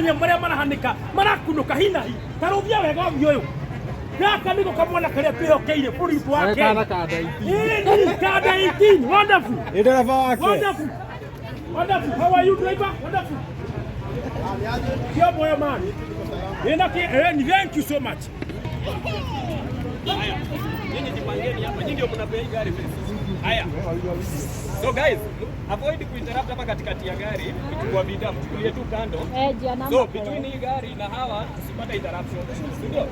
Kũmenya marĩa marahanĩka marakunũka hinahi tarũthia wega ũthiũ ũyũ gaka nĩko kamwana karĩa twĩhokeire bũrũri witũ wa Kenya. Kana kanda 18. Ĩĩ, kanda 18. Wonderful. Nĩ ndereba wake. Wonderful. Wonderful. How are you, driver? Wonderful. Sio moyo man. Nenda ki eh, thank you so much. Haya, nyinyi jipangeni hapa, nyinyi ndio mnapea hii gari pesa. Haya. So guys, avoid kuinterrupt hapa katikati ya gari, kuchukua bidhaa, mchukulie tu kando. Eh, jia namba. So between hii gari na hawa tusipate interruption, si ndio?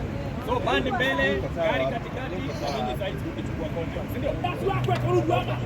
So bandi mbele, gari katikati, na nyinyi sides mkichukua content, si ndio? Basi wako kurudi hapa.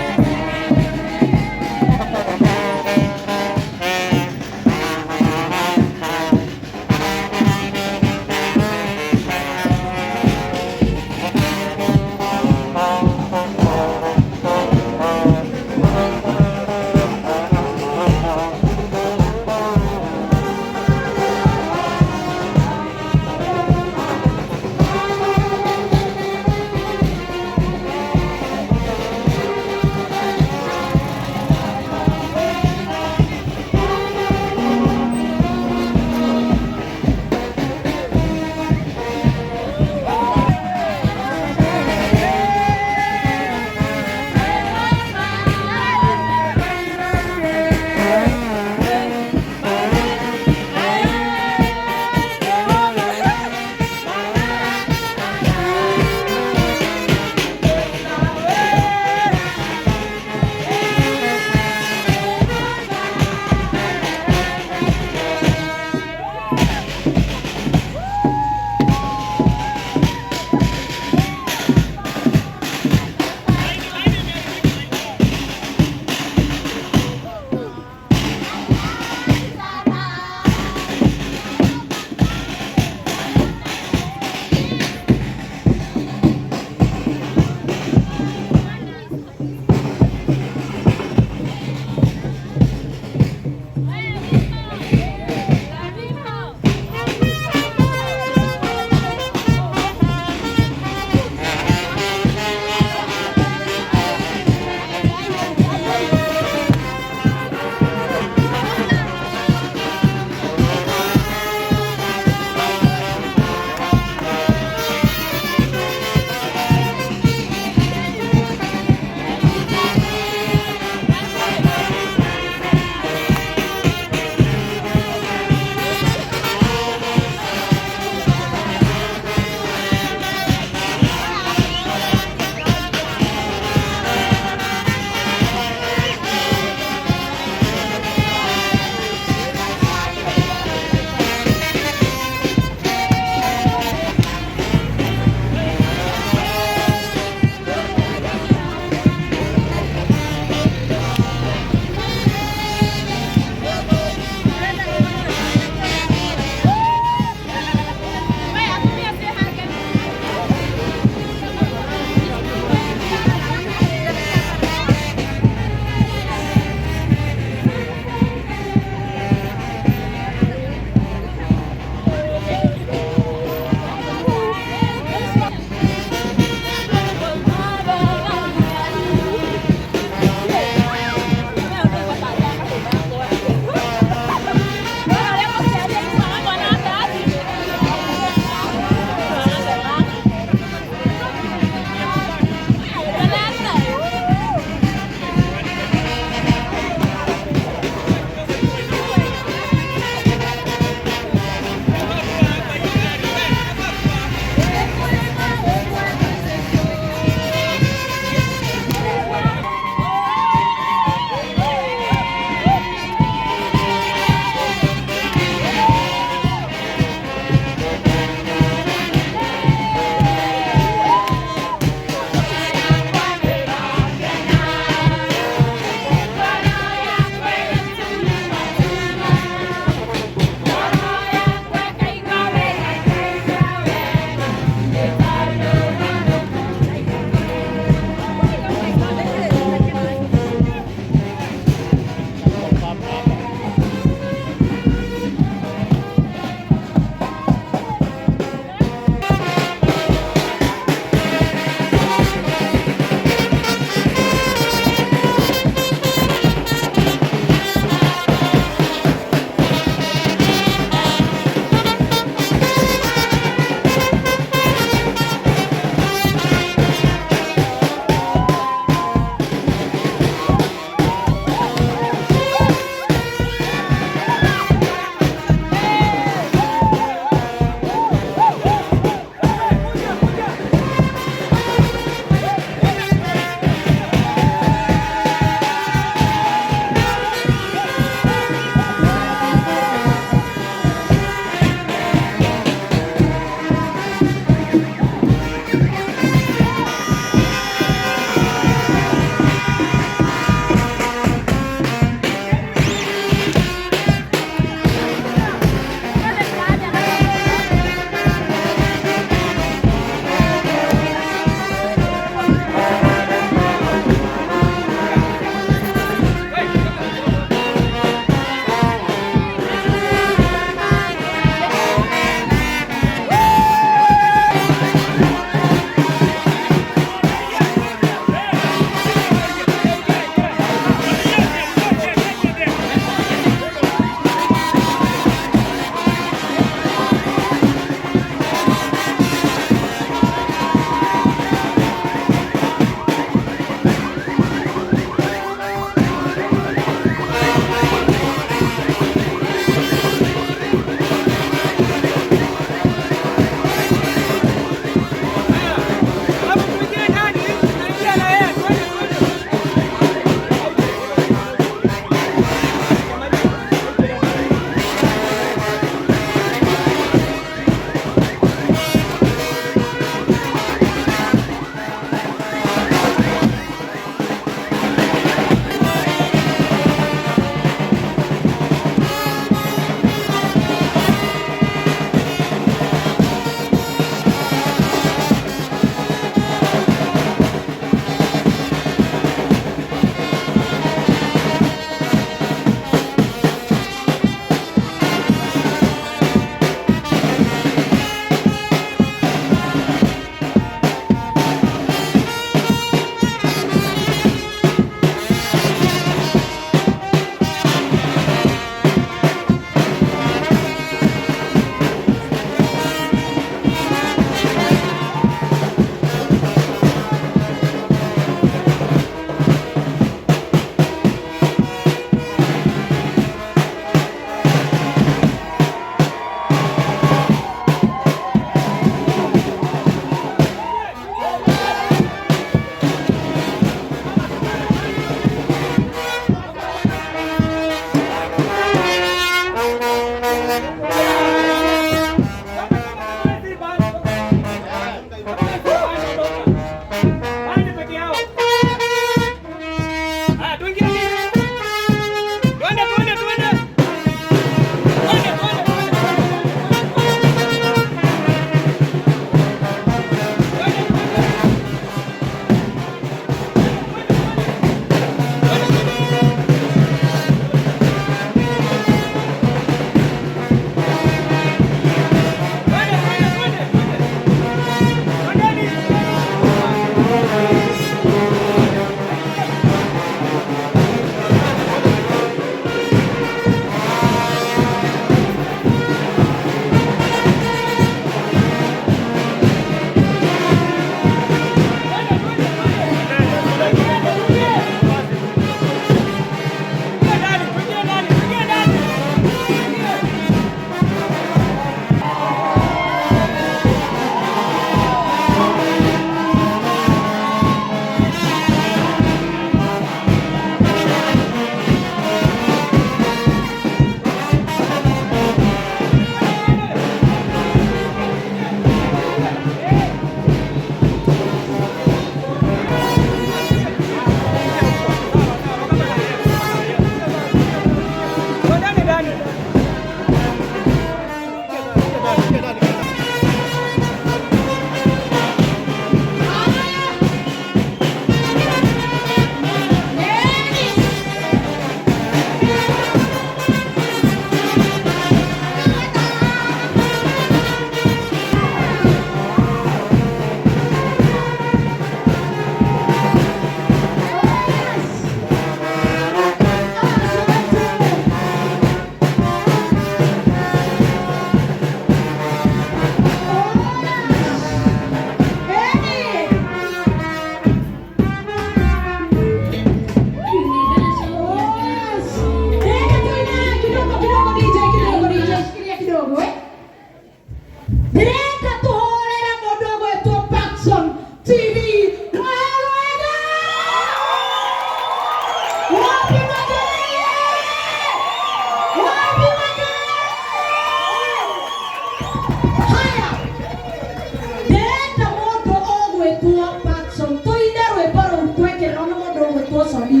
ũgwĩtwo Soni,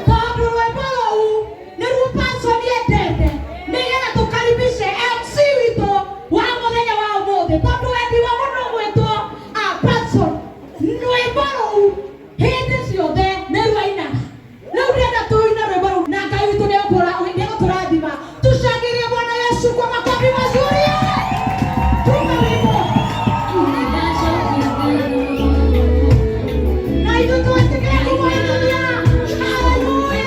tondũ rwĩmbo rũu nĩruo Pasoni endete, nĩgetha tũkaribishe MC witũ wa mũthenya wa ũmũthĩ, tondũ wendi wa mũndũ ũgwĩtwo Pasoni rwĩmbo rũu hĩndĩ ciothe nĩruo ainaga. Rĩu ndĩrenda tũine rwĩmbo rũu na Ngai witũ nĩegũtũrathima. Tushangilie Bwana Yesu kwa makofi mazuri. Tunga wimbo na ithuĩ twĩtĩkĩre kũmũinamia. Haleluya.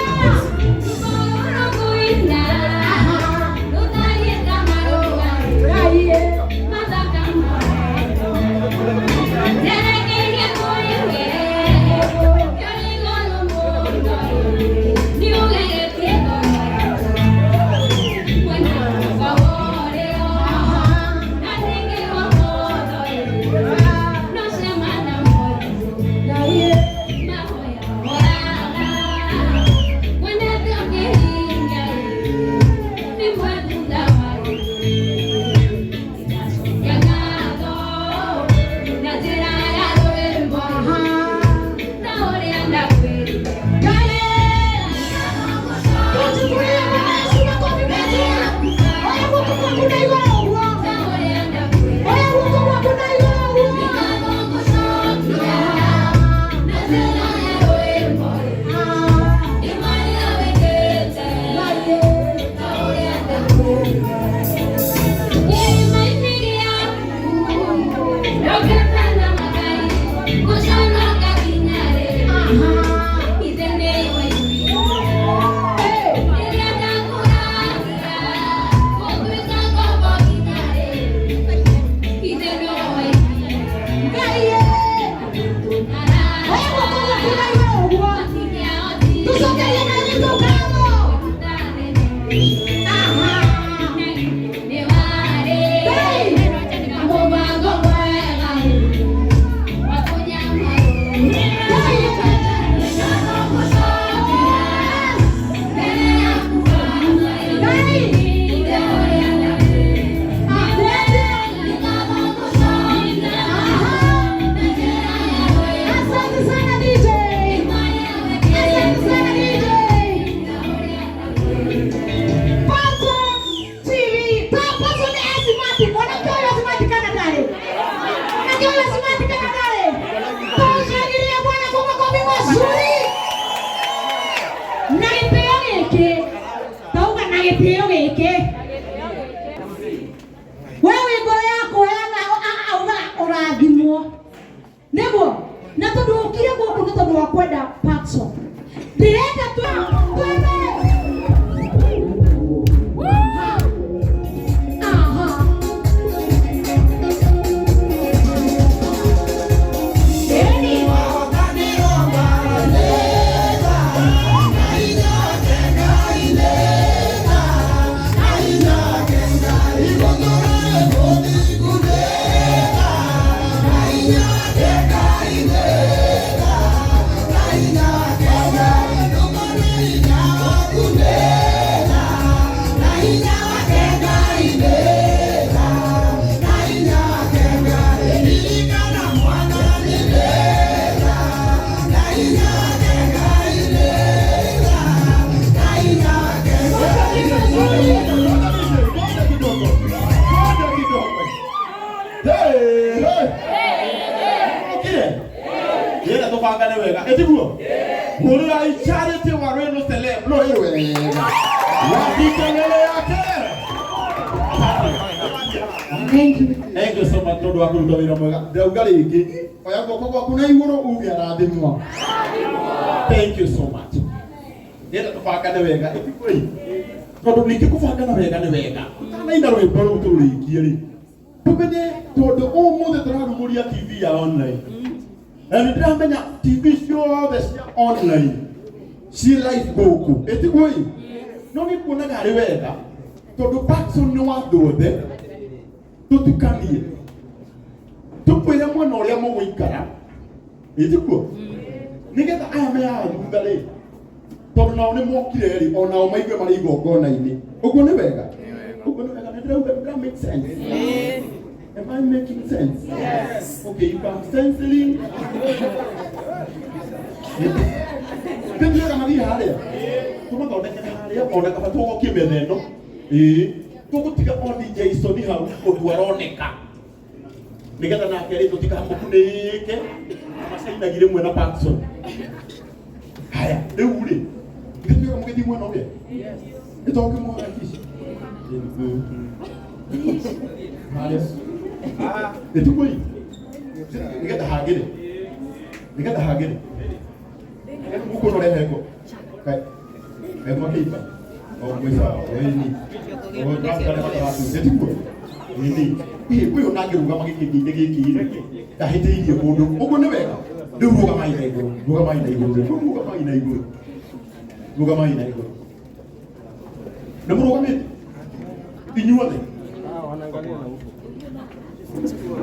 Ngai. Tuchukulie Bwana Yesu makofi mazuri. Oya guoko gwaku na igũrũ ũguo. Oya guoko gwaku na igũrũ ũguo. Ngai. Oya guoko gwaku na igũrũ ũguo. Tucokerie Ngai witũ ngatho. Aha. Ngai. Asante sana DJ. Asante sana DJ. Pato TV. Pato ni azimati. Mwanamke huyo azimati kana dale. Mwanamke huyo azimati kana dale. Tushangilie Bwana kwa makofi mazuri. Na gĩtĩo gĩkĩ. Tauga na gĩtĩo gĩkĩ. We wĩ ngoro yakũheana auga ũrathimwo. Nĩguo na tondũ ũkire gũkũ nĩ tondũ wa kwenda Paxson. Ndĩrenda twende. Aha. Eni. Ngoja kidogo. Ngoja kidogo. Hey, hey. Mukire. Yera tubangane wega. Etiguo? Mũrũrai Charity Waruenũ Celeb no ĩ wega. Wakikelele yake. Thank you. Thank you so much nĩ ũndũ wa kũruta wĩra mwega. Ndauga rĩngĩ, oya guoko gwaku na igũrũ uge arathimwo. Thank you so much. Ndĩrenda tũbangane wega, ĩtiguo ĩ? Tondũ ningĩ kũbangana wega nĩ wega. Ũtanaina rwĩmbo rũu tũrũrĩkie rĩ, tũmenye tondũ ũmũthĩ tũrarumũria TV ya online. Na nĩ ndĩramenya TV ciothe cia online ciĩ live gũkũ, ĩtiguo ĩ? No nĩ kuonaga arĩ wega tondũ Paxson nĩ wa andũ othe, tũtukanie tũkwĩre mwena ũrĩa mũgũikara, ĩtiguo? Nĩgetha aya me haha thutha rĩ, tondũ nao nĩ mokire rĩ, onao maigue marĩ igongona-inĩ. Ũguo nĩ wega? Ũguo nĩ wega, nĩ ndĩrauga, does that make sense? Am I making sense? Yes. Okay, if I'm senseling. Ndĩthiaga mathiĩ harĩa tũmathondekere harĩa ona kaba tũgokie metha ĩno ĩĩ tũgũtiga o DJ Sony hau ũndũ aroneka nĩgetha nake rĩ tũtikamũkunĩke macainagi rĩmwe na Parkson. Haya rĩu rĩ githĩ twĩga mũgĩthiĩ mwena ũrĩa nĩ tũkĩmuoya kici harĩa ĩtukũ ĩ nĩgetha hagĩre nĩgetha hagĩre mukono rehe ngo kai makĩimba o mwĩca ĩni o ĩtiguo ĩni ĩ ũyũ nangĩrũgama gĩkĩngĩ-inĩ gĩkĩ rĩ ndahĩtĩirie mũndũ ũguo nĩ wega rĩu rũgamai na igũrũ rũgamai na igũrũ rĩu rũgamai na igũrũ rũgamai na igũrũ nĩ mũrũgamĩte inyuothe.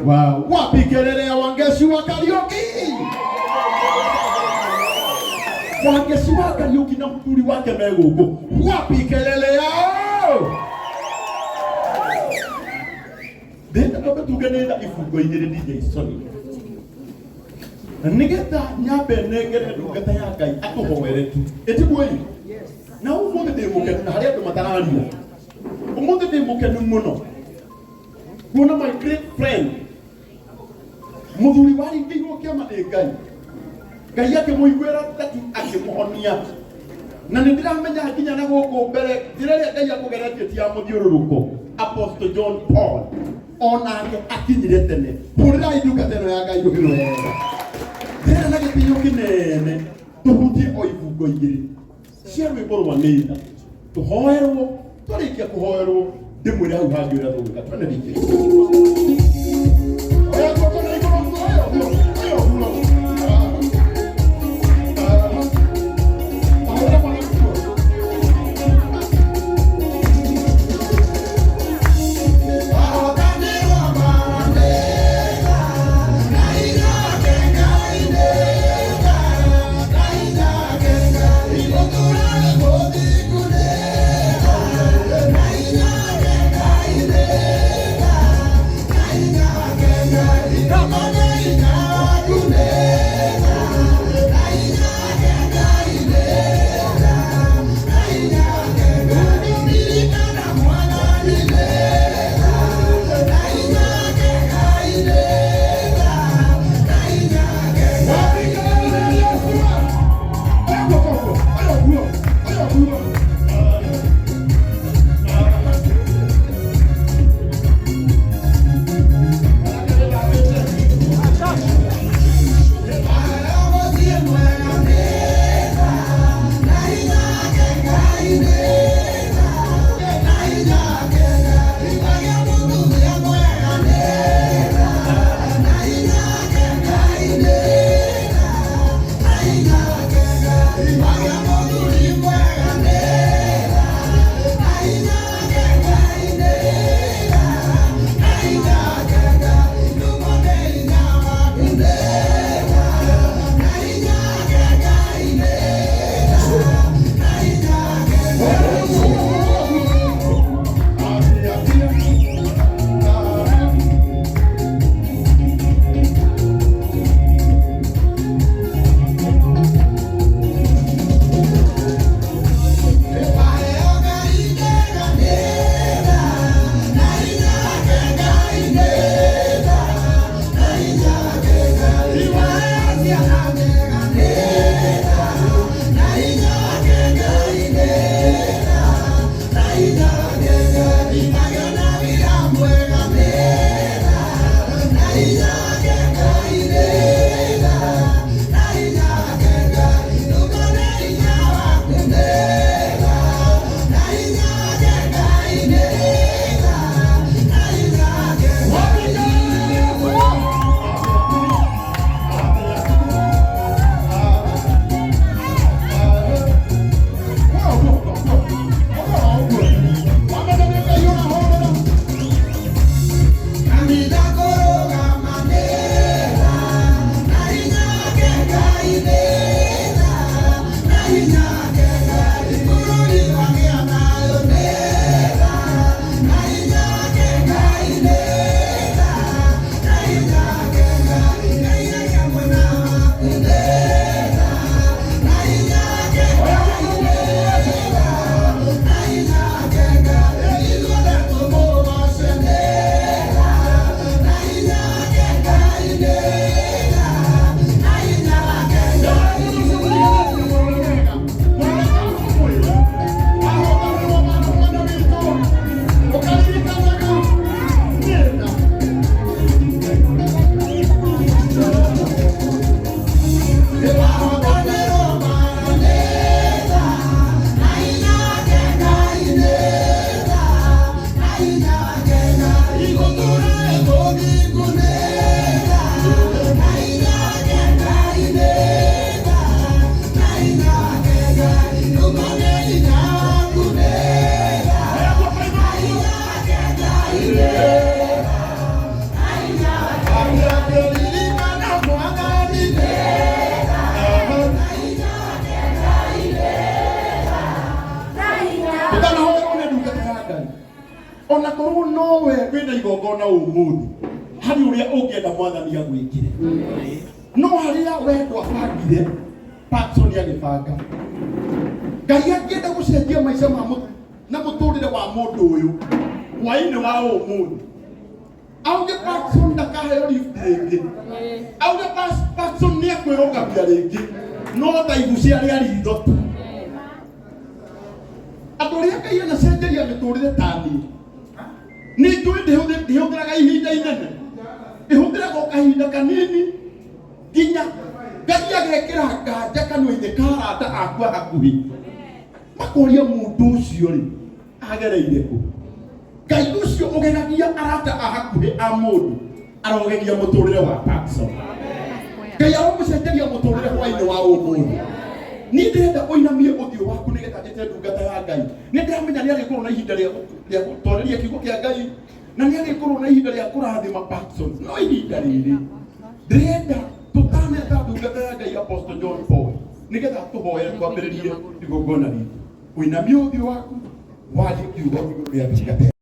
Wow. Wapi kelele ya Wangeshi wa Kariuki? Wangeshi wa Kariuki na mũthuri wake me gũkũ. Wapi kelele yao? Ndĩrenda twambe tuge nĩ tha ibungo igĩrĩ DJ Sony. Na nĩgetha nyambe nengere ndungata ya Ngai atũhoere tu. Ĩtiguo ĩ? Na ũmũthĩ ndĩ mũkenu na harĩ andũ matararia. Ũmũthĩ ndĩ mũkenu mũno kuona my great friend muthuri waringĩirwo kĩama nĩ Ngai Ngai akĩmũiguĩra tatu akĩmũhonia na nĩ ndĩramenya nginya na gũkũ mbere njĩra ĩrĩa Ngai akũgeretie ti ya mũthiũrũrũko. Apostle John Paul onake akinyire tene. Hũrĩrai ndungata ĩno ya Ngai rũhĩ rwega ndĩrenda na gĩtĩo kĩnene tũhutie o ibungo igĩrĩ cia rwĩmbo rwa nĩitha tũhoerwo twarĩkia kũhoerwo ndĩmwĩre hau hangĩ ũrĩa tũgwĩka twende DJ. Oya guoko na igũrũ, oya ũguo, oya ũguo. Ah, ah. Ahũra mwana ũguo. Wapi kelele ya Yeshua? Oya guoko ũguo, oya ũguo, oya ũguo. Oya guoko igũrũ. Ndũkanahoerwo nĩ ndungata ya Ngai ona korwo nowe wĩna igongona ũmũthĩ harĩ ũrĩa ũngĩenda mwathani agwĩkire no harĩa we ndwabangire Patson agĩbanga. Ngai angĩenda gũcenjia maica ma na mũtũrĩre wa mũndũ ũyũ hwainĩ wa ũmũthĩ, auge Patson ndakaheo lift rĩngĩ, auge Patson nĩ ekwĩrũgamia rĩngĩ, no ta igucia rĩa ritho tu. Andũ arĩa Ngai anacenjeria mĩtũrĩre ta niĩ nĩ njũĩ ndĩhũthĩraga ihinda inene, ĩhũthĩraga o kahinda kanini nginya Ngai agekĩra nganja kanua-inĩ ka arata akwa hakuhĩ, makoria mũndũ ũcio rĩ agereire kũ. Ngai ũcio ũgegagia arata a hakuhĩ a mũndũ arogegia mũtũrĩre wa Patson. Ngai aromũcenjeria mũtũrĩre hwainĩ wa ũmũthĩ. Niĩ ndĩrenda ũinamie ũthiũ waku nĩgetha njĩte ndungata ya Ngai. Nĩ ndĩramenya nĩ arĩkorwo na ihinda rĩa gũtwarĩria kiugo kĩa Ngai na nĩ arĩkorwo na ihinda rĩa kũrathima Patson, no ihinda rĩrĩ ndĩrenda tũtaneta ndungata ya Ngai Apostle John Paul nĩgetha tũhoere twambĩrĩrie igongona ritũ. Ũinamie ũthiũ waku warie kiugo igũrũ rĩa ndungata.